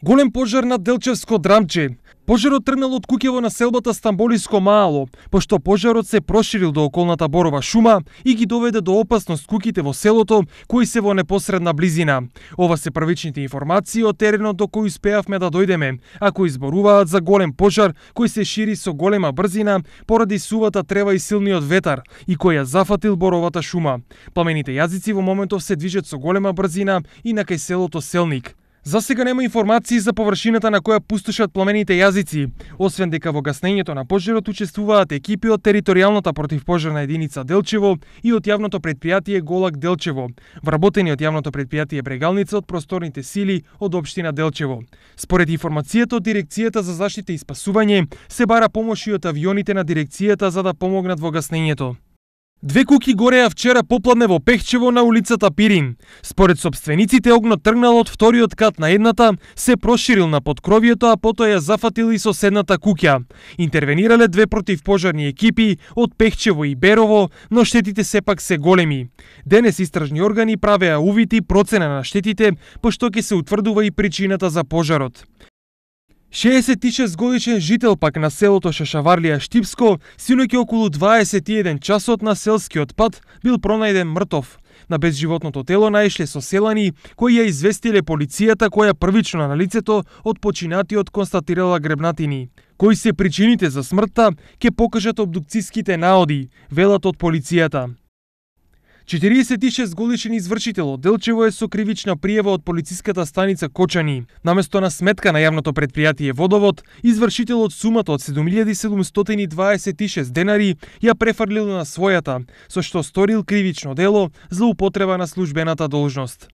Голем пожар на Делчевско Драмче. Пожарот тргнал од куќе во населбата Стамболиско Маало, пошто пожарот се проширил до околната борова шума и ги доведе до опасност куќите во селото, кои се во непосредна близина. Ова се првичните информации од теренот до кој успеавме да дојдеме, а кои зборуваат за голем пожар кој се шири со голема брзина поради сувата трева и силниот ветар и кој ја зафатил боровата шума. Пламените јазици во моментов се движат со голема брзина и на кај селото Селник. За сега нема информации за површината на која пустошат пламените јазици, освен дека во гаснењето на пожарот учествуваат екипи од територијалната противпожарна единица Делчево и од јавното претпријатие Голак Делчево, вработени од јавното претпријатие Брегалница од просторните сили од општина Делчево. Според информацијата од Дирекцијата за заштита и спасување, се бара помош и од авионите на дирекцијата за да помогнат во гаснењето. Две куќи гореа вчера попладне во Пехчево на улицата Пирин. Според сопствениците, огнот тргнал од вториот кат на едната, се проширил на поткровието, а потоа ја зафатил и соседната куќа. Интервенирале две противпожарни екипи од Пехчево и Берово, но штетите сепак се големи. Денес истражни органи правеа увид и процена на штетите, пошто ќе се утврдува и причината за пожарот. 66 годишен жител пак на селото Шашаварлија Штипско, синоќа околу 21 часот на селскиот пат бил пронајден мртов. На безживотното тело наишле соселани кои ја известиле полицијата, која првично на лицето од починатиот констатирала гребнатини. Кои се причините за смртта ќе покажат обдукцијските наоди, велат од полицијата. 46 годишен извршител од Делчево е со кривична пријава од полициската станица Кочани. Наместо на сметка на јавното претпријатие Водовод, извршителот сумата од 7726 денари ја префрлил на својата, со што сторил кривично дело за употреба на службената должност.